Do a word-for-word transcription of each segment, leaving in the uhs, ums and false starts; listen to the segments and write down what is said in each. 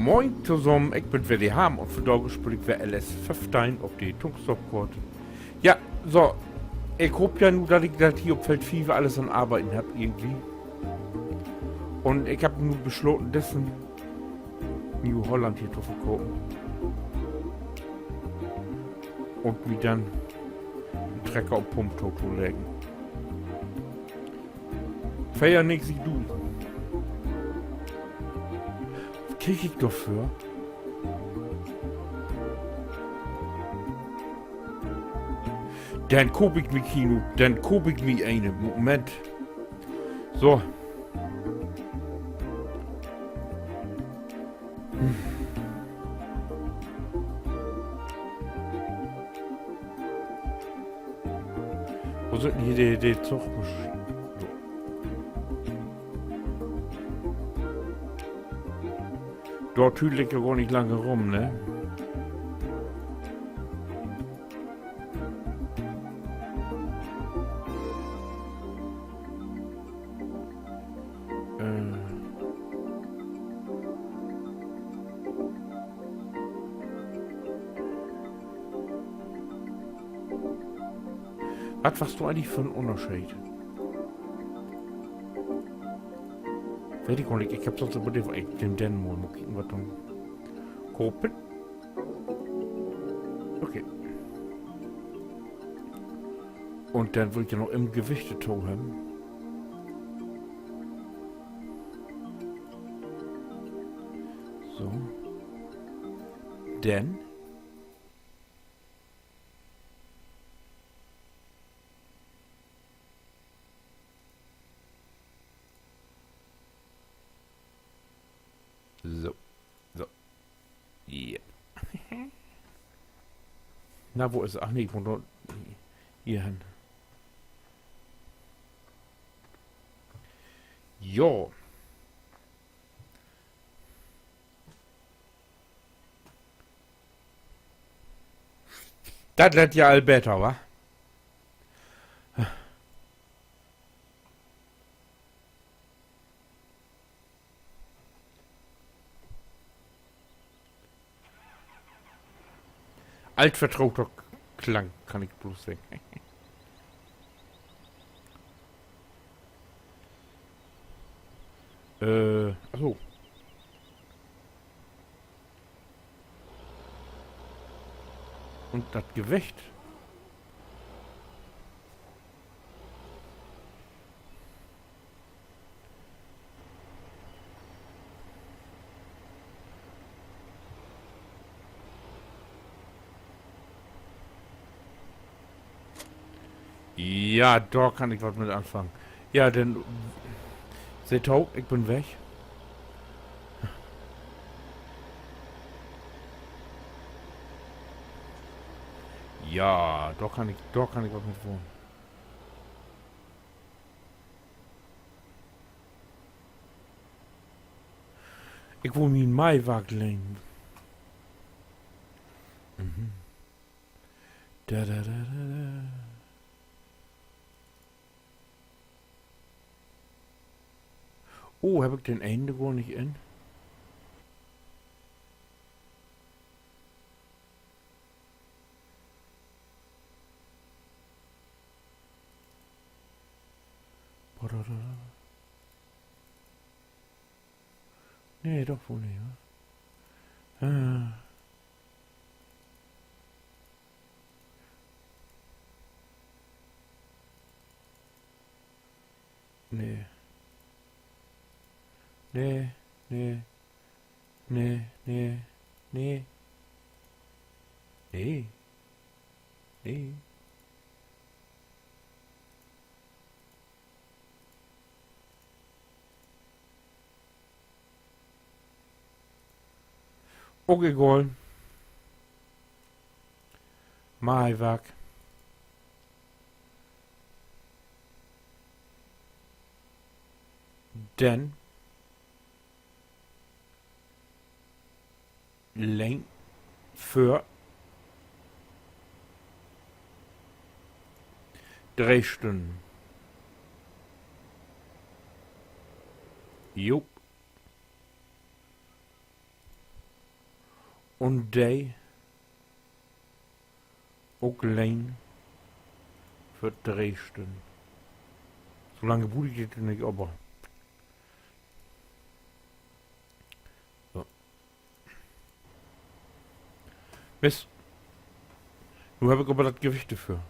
Moin tosamen, ik bün weer de Harm un vandaag speel ik weer L S föffteihn op de Tungstorf-Koort. Ja, so, ik hoop ja nu, dat ik dat hier op Feld fief allens an Arbeiden hebb irgendwie. Un ik hebb nu beslaten, dessen New Holland hier to verkopen. Un mi denn en Trecker op Pump to, to leggen. Veerunnegentigdusend. Wat krieg ik dorför? Denn koop ik mi Kino, denn koop ik mi ene. Moment. So. Wo sünd denn hier de, de Zugmaschinen? So. Dor tüdel ik ja gor nich lang rum, ne? Äh. Wat was dor egentlich för 'n Ünnerscheed? Weet ik gor nich. Ik heff sünst immer de, ik nehm den mal, mal kieken, wat denn. Kopen. Okay. Un denn will ik ja noch even Gewichte to hebben. So. Denn. So. So. Ja. Na, wo is, ach nee, ik mutt noch hier hen. Jo. Dat lett ja al beter, wa? Altvertrauter Klang, kann ik blots seggen. Äh, ach so. Un dat Gewicht? Ja, dor kann ik wat mit anfangen. Ja, denn, seht to, ik bün weg. Ja, dor kann ik, dor kann ik wat mit anfangen. Ik wull mien Maiwark lehnen. Mhm. Da, da, da, da, da. Oh, heff ik den enen gor nich in? Nee, doch woll nich, wa? Ah. Nee. Nee, nee. Nee, nee, nee. Nee. Nee. Ok egal. Maiwark. Denn Länge för dree Stünnen. Jup. Un de ok alleen för dree Stünnen. So lang bruuk ik dit nich, aver so. Mist. Nu heff ik aver dat Gewicht dorför.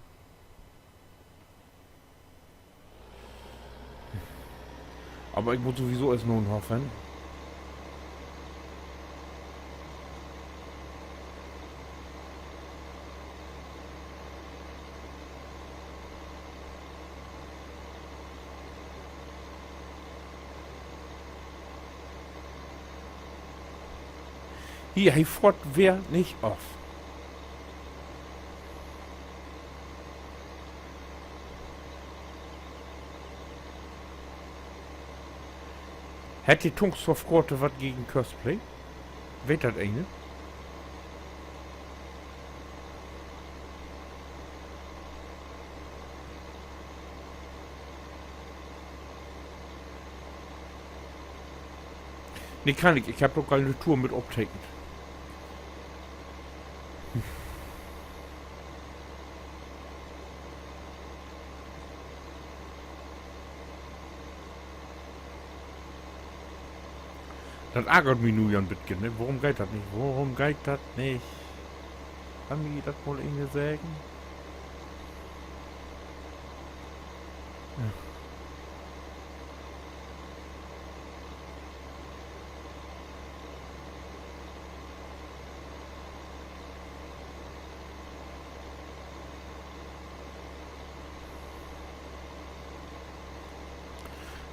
Aver ik mutt sowieso eerst na 'n Hoff hen. Hier, he fohrt weer nich of. Hett de Tungstorf-Grote wat gegen Courseplay? Weet dat een? Nee, kann ik. Ik hebb doch keen Tour mit optekent. Dat argert mi nu ja en beten, ne? Worüm geiht dat nich? Worüm geiht dat nich? Kann mi dat mal een seggen?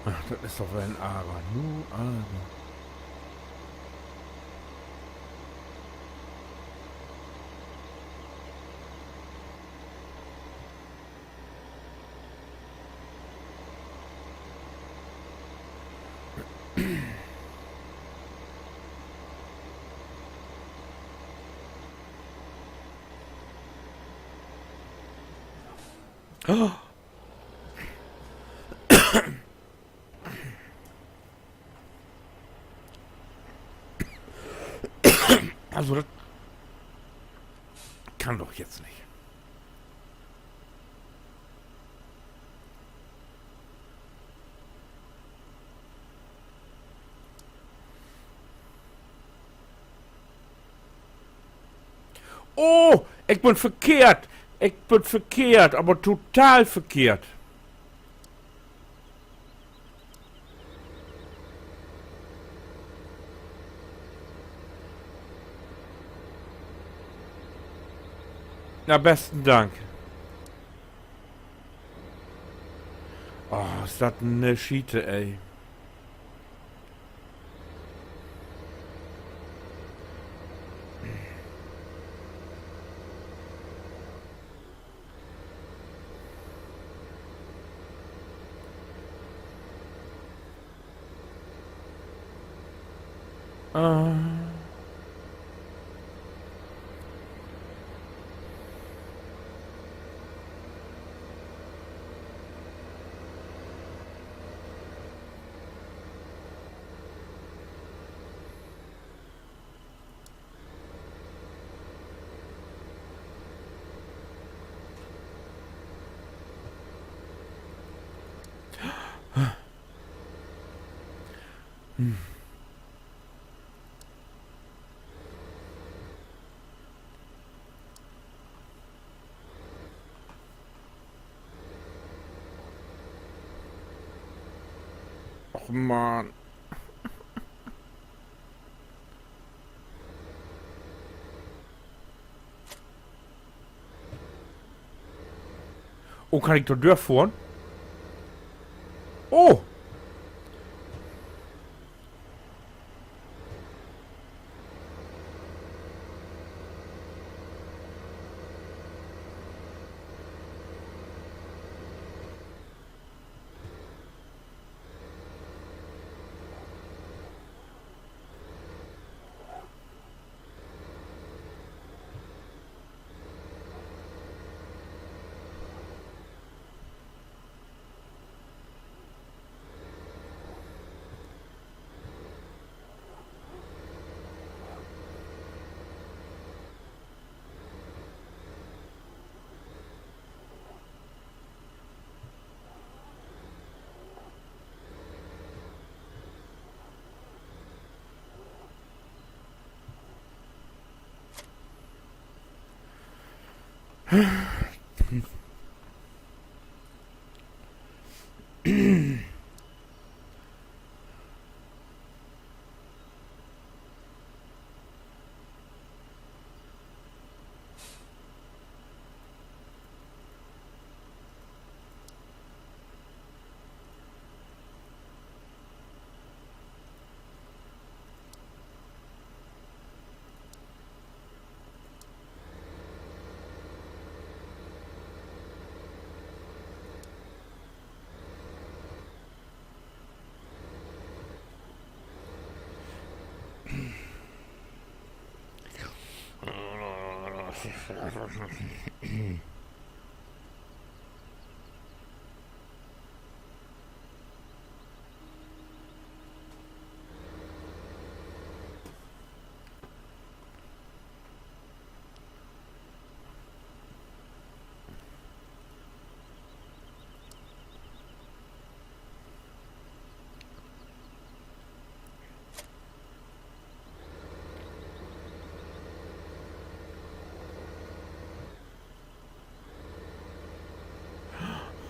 Ach, dat is doch woll en Arger. Nu, Arger. Also, dat kann doch jetzt nich. Oh, ik bün verkehrt. Ik bün verkehrt, aver total verkehrt. Na, besten Dank. Oh, is dat 'ne Schiete, ey. Och man. Oh, kann ik dor dörfohren? Oh!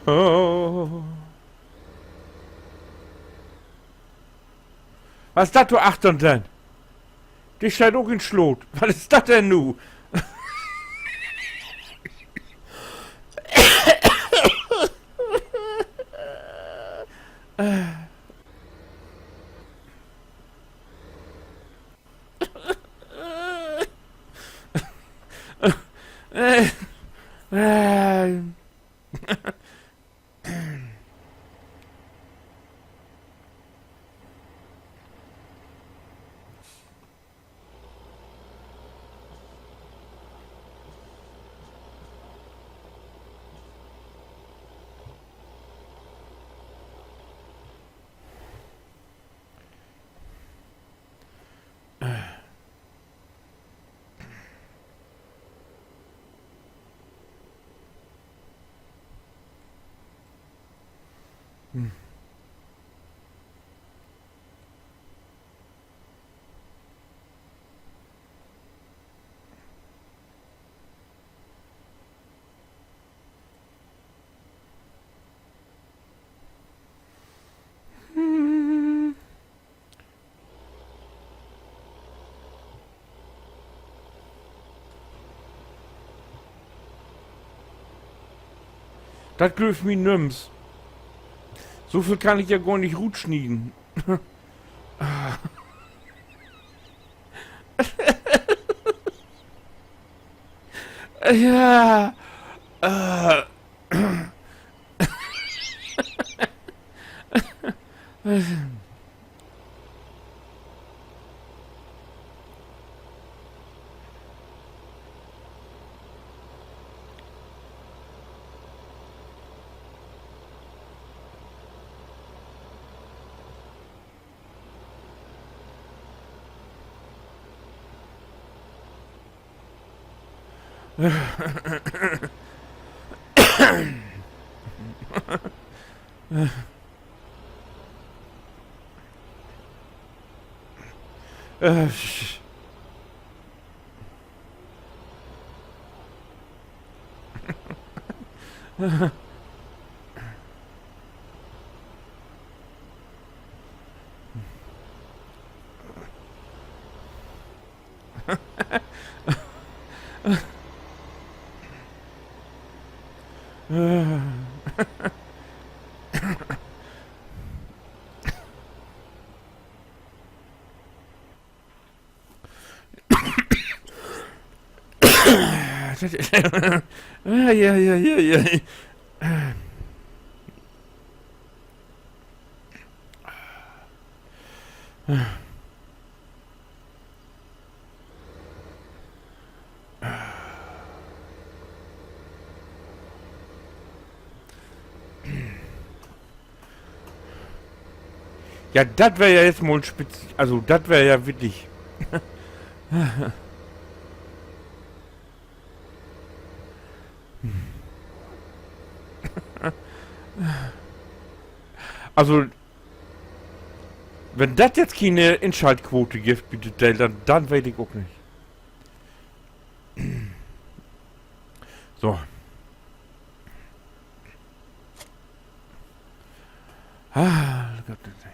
Oh. Wat is dat dor achtern denn? De steiht ok in Sloot. Wat is dat denn nu? Dat glöövt mi nüms. So veel kann ik ja gor nich rutsnieden. Ja. Äh. Äh, Ah, ja, ja, ja, ja. Ja, dat weer ja jetzt mal en Spez-, also, dat weer ja wirklich. Also, wenn dat jetzt kene Inschaltquote gifft bi de Deel, denn, denn weet ik ok nich. So. Ah, Gott, nee.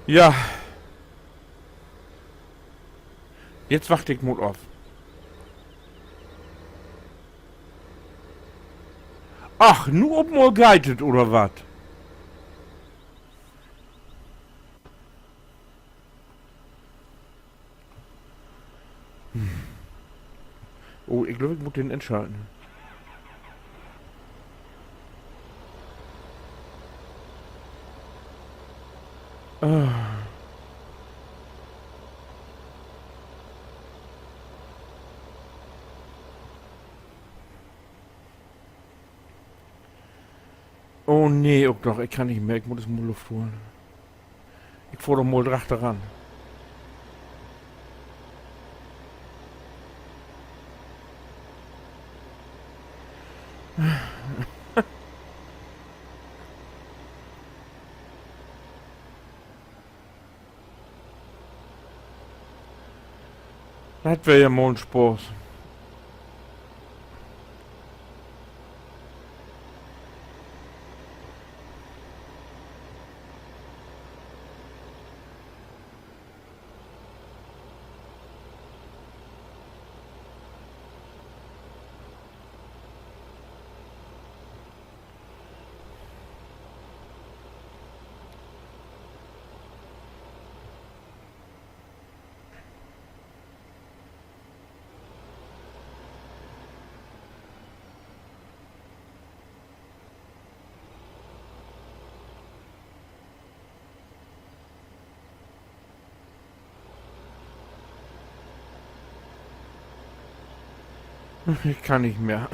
Ja. Jetzt wacht ik mal af. Ach, nu op mal geiht et, oder wat? Oh, ik glööv, ik mutt den inschalten. Ah. Oh nee, ok noch. Ik kann nich mehr. Ik mutt eerst mal Luft holen. Ik fohr doch mal drachteran. Dat weer ja mal en Spaaß. Ik kann nich mehr.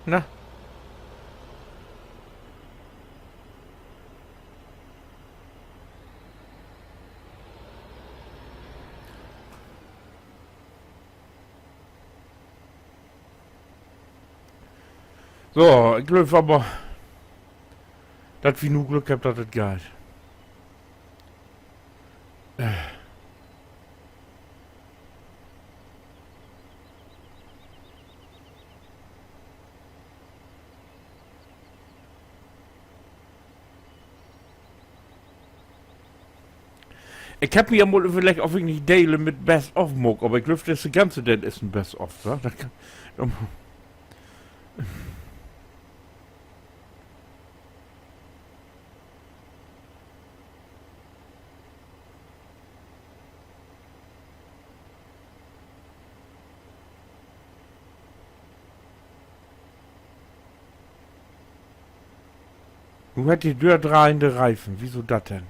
Na. So, ik glööv aver, dat wi nu Glück hebbt, dat dat geiht. Ik hebb mi ja mal överleggt, of ik nich Delen mit Best-of maak, aver ik glööv, dat ganze Deel is en Best-of, wa? Dat kann, Nu hett de Döör dreiende Reifen. Wieso dat denn?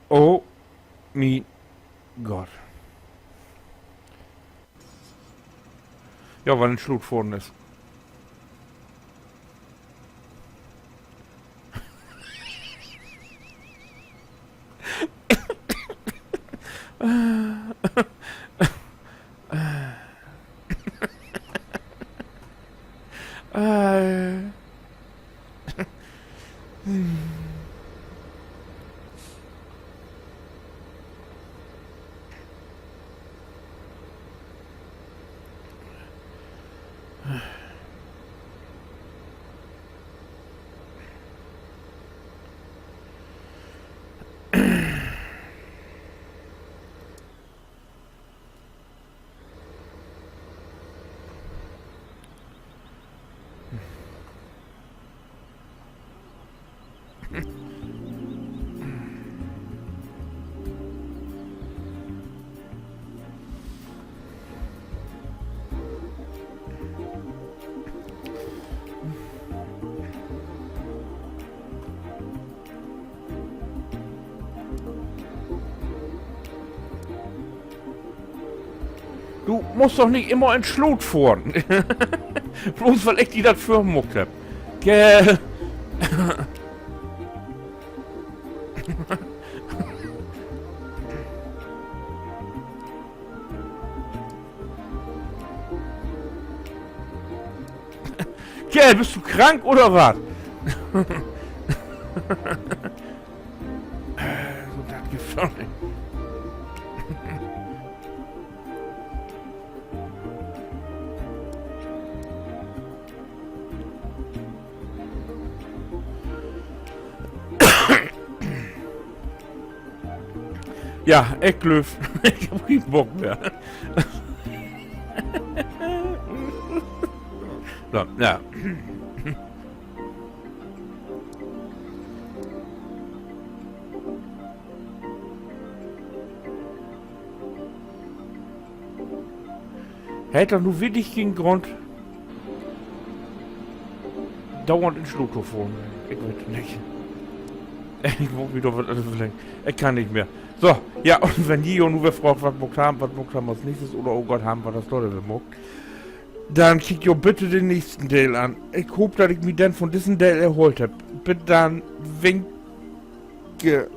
Oh, mien Gott. Ja, wiel en Slot vörn is. Du musst doch nich immer in't Slott fohren. Bloots wiel ik di dat vörmaakt hebb. Ke- Kerl, büst du krank oder wat? So, dat gifft doch nich. Ja, ik glööv, ik heff keen Bock mehr. So, ja. Hett dat nu wirklich keen Grund, duernd in't Slott to fohren? Ik weet nich. Ik mutt mi doch wat anners överleggen. Ik kann nich mehr. So, ja, un wenn ji jo nu weer fraagt, wat maakt wi, wat maakt wi as nächstes, oder, oh Gott, hebbt wi dat Slott weer maakt, denn kiekt jo bitte den nächsten Deel an. Ik hoop, dat ik mi denn von dissen Deel erholt hebb. Bit denn, winke.